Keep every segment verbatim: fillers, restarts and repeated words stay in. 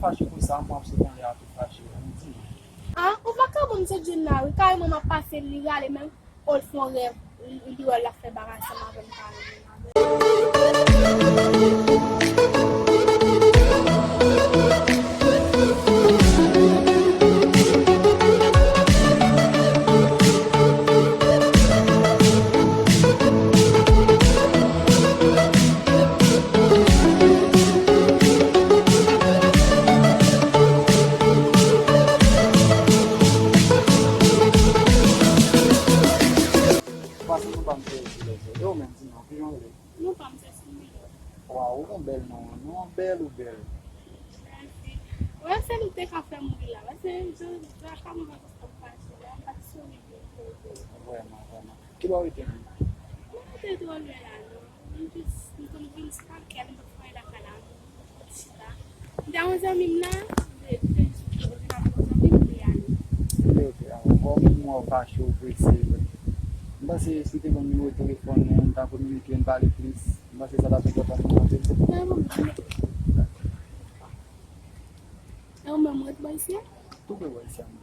Fache konsa, mwen ap sot anlè a tou fache, m di. Ah, yon vakabon, misye di m la, wi, kareman m ap pase, li rale menm, o, l fè yon rèv, li, li wè l ap fè bagay ansanm avè m, kareman. Pase nou pa m fè yo sou lèzò. E ou menm, di non, kijan w rele? Non pa m se Similò. Waw, ou gon bèl non, non bèl ou bèl. Mèsi. Wè, se li te ka fè m ri la. Wè, se jan, jan ka mwen pa t ap fache la, m pa t souri byen. Vrèman, vrèman. Ki bò w rete menm? Mwen rete twò lwen la, non. M jis, m konn vin chak kè, m pa fè lakay la. Chita. M te yon zanmi m nan, m te, m te jis poze m ap yon zanmi m, m te ale. Ok, ok. Avan, fò m wè w fache, w prese vre. M panse si w te ban m nimewo telefòn ou, n ta kominike, n pale plis. M panse sa t ap enpòtan pou mwen anpil. Nan, bon, e ou menm, ou ret bò isi a? Tou pre bò isi a, m.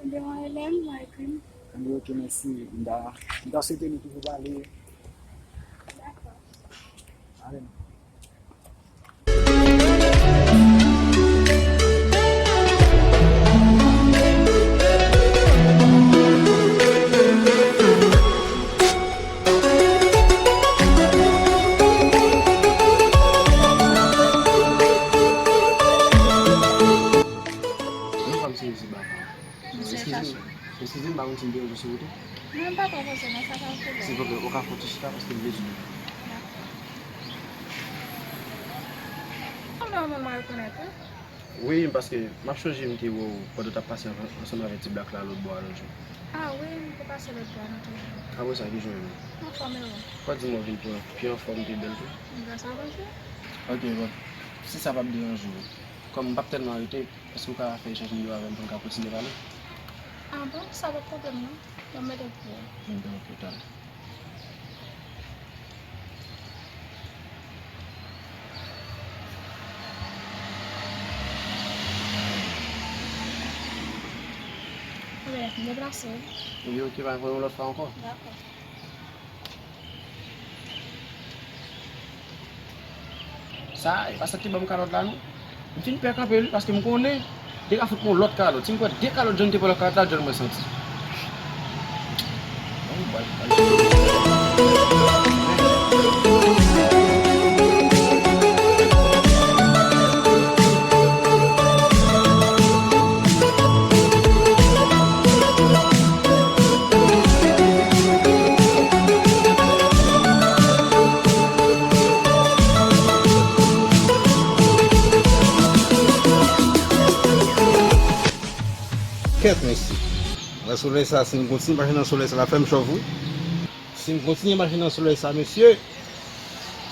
Ebyen, w a rele m, w a ekri m. Ebyen, ok, mèsi. M ta, m ta swete nou toujou pale. Dakò. Ale, m. Yon fanm serye se baka. Eskize m, eskize m, pa konn si m deranje w sou wout ou. Non, m pa twò prese, non, sa pa pwoblèm. Silvouplè, ou ka fè yon ti chita paske m bezwen w. Dakò. Ou menm mwen rekonèt, wi. Wi, paske m ap chonje m te wè w pandan w t ap pase ansanm avèk ti blak la lòt bò a lòt jou. Ah wi, m te pase lòt bò a nan toujou. Apre sa, ki jan w ye menm? Anfòm, e ou? Fò di m ou vin pi, pi anfòm, ou te bèl tou. Gras a Bondye. Ok, bon. Si sa p ap deranje w, kòm m p ap tèlman rete, èske w ka fè echanj nimewo avè m pou n ka kontinye pale? Ah bon, sa pa pwoblèm non. Bon, m mete pou ou. Ebyen, ok, talè. Ebyen, m deplase wi. Ebyen, ok, pa gen pwoblèm, yon lòt fwa ankò. Dakò. Sa, e pa sa k te ban m kalòt la, non. M fin pè kanpe, wi, paske m konnen, te ka fout m yon lòt kalòt. Si m pran de kalòt, jan m te pran lòt kalòt la, jan mwen santi. Kèt, mesye. Wè solèy sa, si m kontinye mache nan solèy sa, l ap fè m chòv, wi. Si m kontinye mache nan solèy sa, mesye,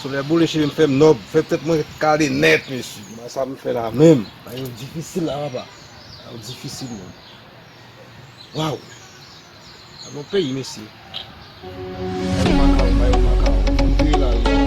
solèy boule cheve m, fè m nòb, fè tèt mwen kale nèt, mesye. Sa m fè la menm. Bagay yo difisil la, papa. Bagay yo difisil, menm. Waw! Sa bon peyi, mesye. Bay yo makaw, bay yo makaw. Moun kriye la, wi.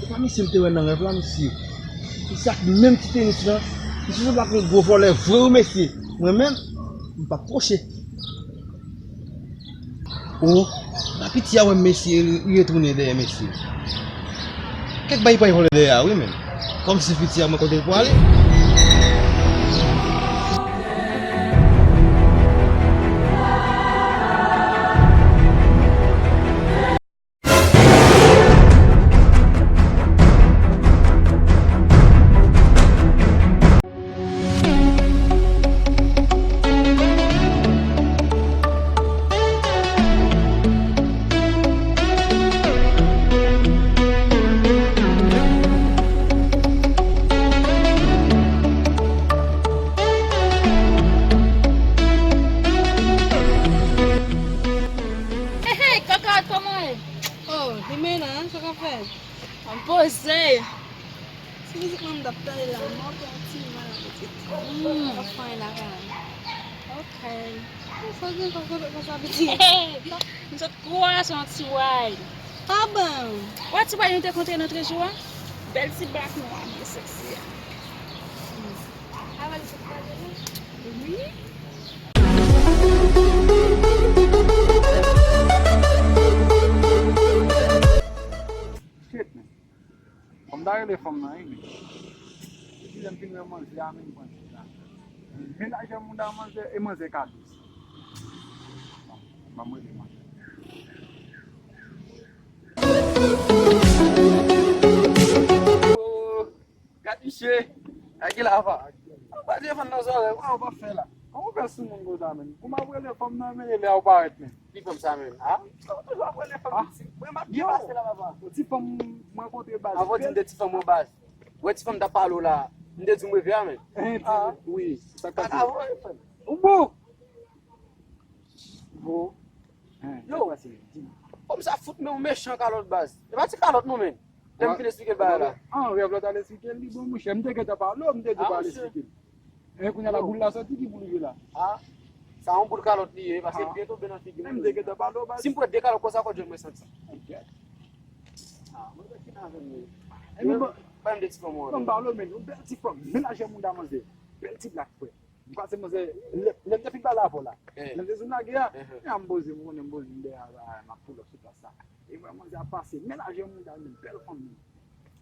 E pa misye m te wè nan rèv la, misye. Misye ak menm ti tenis lan. Misye sanble ak yon gwo vòlè vre wi, mesye. Mwen menm, m p ap pwoche. Oh, Piti a wè mesye, li retounen dèyè mesye. Kèk bagay pa vole dèyè a, wi, men. Kòmsi piti a mwen kote l pwale. Hey, hey, Kaka, kòman ye? Oh, Jimena, sa w ap fè? Mwen poze. Se mizik mwen m t ap tande la, mwen pran ti mal apetit. Mm. Mwen fany lakay la. Ok. Sa gen kòkòt konsa piti. M sot kwè se yon ti way. Ah bon? Wè ti way nou te kontre nan trejou a? Bèl ti blak nwa byen seksi a. Avè l sot kwaze la? Wi. Shit, man. Fò m ta rele fanm nan, wi, men. Depi lè m fin wè manzè a, men m pran chita. Men lajè moun nan manzè, e manzè ka dous. Bon, ban m rele manzè. Oh, gad misye. Ak ki lava. Ou pa defann nan zòrèy, kòman w ap fè la? Kòman w fè sou moun konsa, men? Kòman w ap rele fanm nan, men, e lè a ou parèt, men? Ki fanm sa menm? A? Ou toujou ap rele fanm piti. Mwen m ap byen pase la, papa. Yon ti fanm mwen rankontre baz. Avan w di m de ti fanm ou baz. Wè ti fanm t ap pale w la. M te di w m reve a menm. Wi, sa k pase? Ou bon? Bon. Yo. Fanm sa fout men yon mechan kalòt baz. E pa ti kalòt non menm. Lè m fin esplike l bagay la. An, rèv la t al esplike l, li bon, monchè. M te gentan pale w, m te di w pa al esplike l. E kounye a la boul la soti, ki boul li ye la? A, sa yon boul kalòt li ye, paske l byen tonbe nan figi m. Menm de gentan pale w, baz. Si m pran de kalòt konsa, kòdjòl mwen santi. Ok. A, mwen vin fin avè m wi. Epi bon, pale m de ti fanm ou an. Bon, pale w, men, yon bèl ti fanm, men lajè moun nan manzè. Bèl ti blak, frè. M pase manzè, lè, lè m te fin pale avè w la. Lè m te di w m lage a, men a m poze, m konnen m poze m dèyè a, m ap pull up sou plas la. E vre manzè ap pase, men lajè moun nan, men bèl fanm li.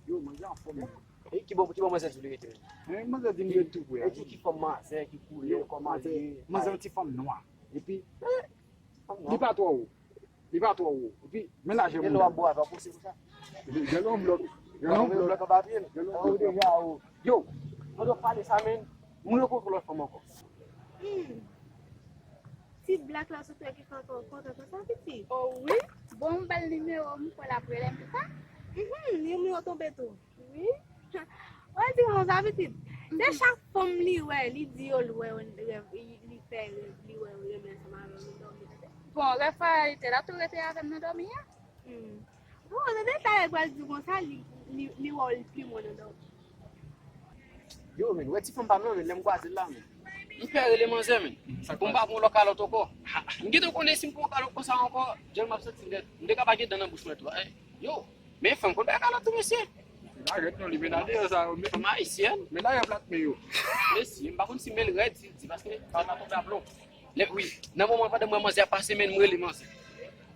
Yo, manzè anfòm, men. E ki bò, ki bò manzè di w li rete menm? Men manzè di m rete tou pre a. E ki, ki fòm manzè, ki koulè, kòman li ye? Manzè yon ti fanm nwa. Epi, li pa twò wo. Li pa twò wo. Epi, men lajè moun nan. E lè w ap bwè avè w, pouse konsa. Gen yon blòk. Gen yon blòk anba pye l. Gen yon blòk. Yo, pandan w pale sa, men, m rankontre lòt fanm ankò. Hmm. Ti blak la sot wè ki kontan kontan konsa piti. O wi. Bon, m ba l nimewo m, m kwè l ap rele m pou sa. Mhm, nimewo tonbe tou. Wi. Wè di konsa pitit. Se chak fanm li wè, li di yo l wè yon rèv, li fè rèv, li wè yon renmen ansanm avè w, li dòmi tande. Bon, rèv pa reyalite, l ap tou rete avè m nan dòmi a. Hmm. Bon, nan detay, l pral di w konsa, li, li, li wè w li pi mwen nan dòmi. Yo, men, wè ti fanm pa m nan, men, lè m kwaze l la, men. M pè rele manzè, men. Pou m pa pran lòt kalòt ankò. M gentan konnen si m pran kalòt konsa ankò, jan m ap santi m nèt. M te ka pa gen dan nan bouch mwen tou. Eh, yo, men fanm konn bay kalòt tou, mesye. Se pa rèd non, li men lage sa yo, men. Fanm ayisyèn. Men lage plat men yo. Mesye, m pa konn si men l rèd, si l di, paske sa ta tonbe aplon. Lè, wi, nan moman pandan m wè manzè ap pase, men m rele manzè.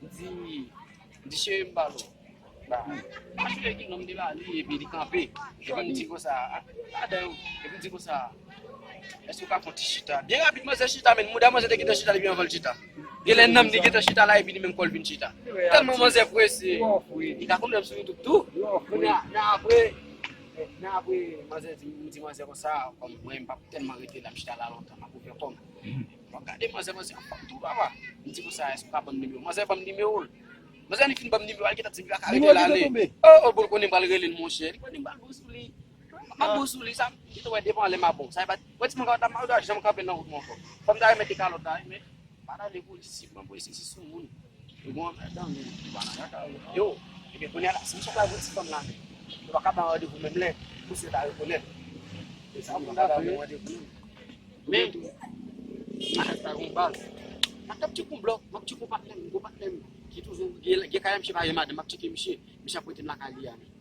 M di, m di, cheri, m pale w. Ba, m pa sonje ki non m te ba li, epi li kanpe. Epi m di konsa, a, ladan yo. Epi m di konsa, èske w ka fè yon ti chita? Byen rapid, manzè chita, men mouda manzè te gentan chita depi anvan l chita. Genlè nanm li gentan chita la, epi li menm kò l vin chita. Tèlman manzè prese. Li ka konn wè m sou YouTube tou. Kounye a, nan apre, nan apre, manzè di, m di manzè konsa, kòm mwen, m p ap tèlman rete la, m chita la lontan, m ap ouvè kò m. Mwen gade manzè, manzè anfòm tou, papa. M di konsa, èske w ka ban m nimewo? Manzè ban m nimewo l. Manzè li fin ban m nimewo a, li gentan di m li pa ka rete la ale. Oh, oh, bon, l konnen m pral rele l, monchè. Li konnen m pral bon sou li. M ap bon sou li, sa m gentan wè devan lè m ap bon. Sa e pa, wè ti manka ta mal, w ta janm kanpe nan wout mwen ankò. Fò m ta remete kalòt la, wi, men pa t ale pou li, si mwen pou li, se sou moun. Yo gon anmèdan, men yo pa nan kaka, yo. Yo, ebyen, kounye a la, si misye ta voye ti fanm la, men yo pa ka ba randevou menm lè, pou si yo ta rekonèt. E sa, yo pa ka ba randevou menm. Men, a, sa gon baz. M ap tcheke yon blòk, m ap tcheke yon patnè m, yon patnè m, ki toujou, gen, gen kay la, misye pa gen madanm, m ap tcheke misye, misye ap rete m lakay li a, men.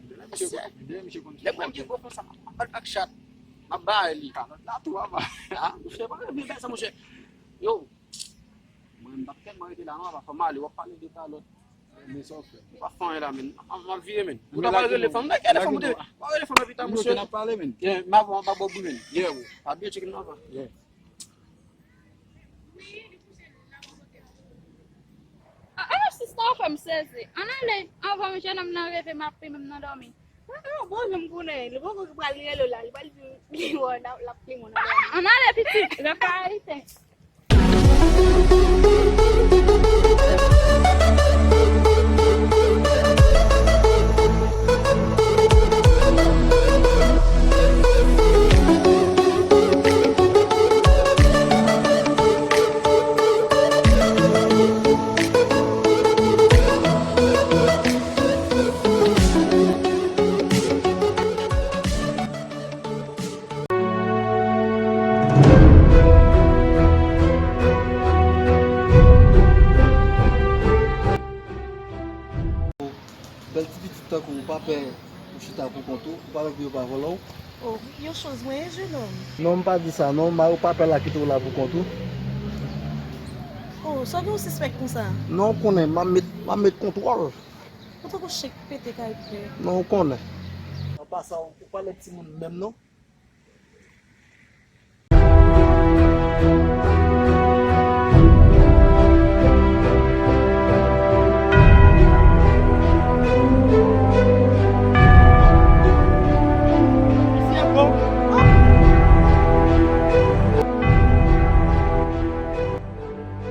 Lè m wè m gen gwo fanm sa, m ap ba l bak chat, m ap ba li. Kalòt la tou, papa. A, monchè, pa rele bèl sa, monchè. Yo, mwen, m p ap tèlman Anke la non, pa fè m ale, w ap pale de kalòt. Men sa w fè? M pa fè anyen la, men. M ap vire, men. Ou ta pral rele fanm nan, rele fanm, ou te, w a rele fanm nan pita, mesye. N ap pale, men. Yeah, m ap, m ap bò bri, men. Yeah, bro. Pa bliye tcheke m nan avan. Yeah. Ah, ah, sista, w fè m sezi. Ann ale, anvan jennonm nan reve, m ap pi menm nan dòmi. Ah, ah, bon, jan m konnen. Li poko ki pral rele w la, li pral di li wè w, l ap, l ap pi moun nan dòmi. Ann ale, pitit, rèv pa ayiten. Bèl ti pitit tankou w, ou pa pè pou chita pou kont ou, ou pa pè pou yo pa vòlò w? Oh, yon choz mwen ye, jenòm. Non, m pa di sa non, mari w pa pè l a kite w la pou kont ou. Oh, sa gen w sispèk konsa? Non, w konnen, m ap met, m ap met kontwòl. Ou tankou chen k pete kay pè. Non, w konnen. An pasan, ou pa lè timoun menm non.